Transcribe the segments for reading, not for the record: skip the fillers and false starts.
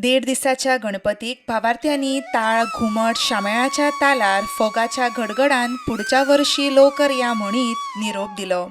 देड दिसाच्या गणपतीक भावार्थ्यांनी ताळ, घुमट, शामेळाच्या तालार फोगाच्या गडगडान पुढच्या वर्षी लवकर या म्हणीत निरोप दिलो.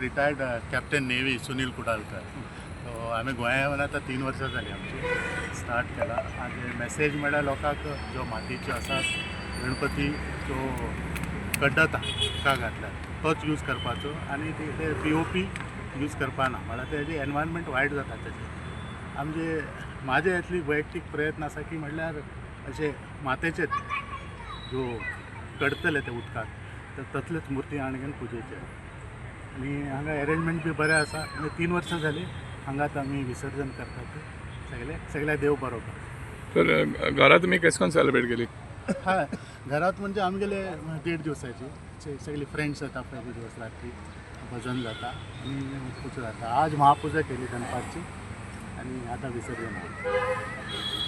Retired captain navy Sunil Kudalkar. So आमी गोंया येवन आतां 3 वर्सां जालीं आमची स्टार्ट केला. आनी मेसेज म्हळ्यार लोकांक ज्यो मातयेच्यो आसात गणपती जो कड्डता उदकाक घातल्यार तोच यूज करपाचो आनी ते पी ओ पी यूज करपाना, म्हळ्यार तेजें एनवायरमेंट वायट जाता. तेजें आमचे म्हाजे इतली वैयक्तीक प्रयत्न आसा की म्हळ्यार अशें मातयेचेच ज्यो कडतले ते उदकाक तर तसलेच मुर्ती हाडून पुजेचे. आनी हांगा एरेंजमेंट बी बरें आसा. आनी 3 वर्सां जालीं हांगाच आमी विसर्जन करतात. सगळे सगळ्या देव बरो करूं. तर घरा तुमी कशें करून सेलिब्रेट केली? हय, घरात म्हणजे आमगेले 1.5 दिवसाची सगळी फ्रेंड्स येता. पयले दिवस रात्री भजन जाता आनी पुजा जाता. आज महापुजा केली दनपारची आनी आतां विसर्जन.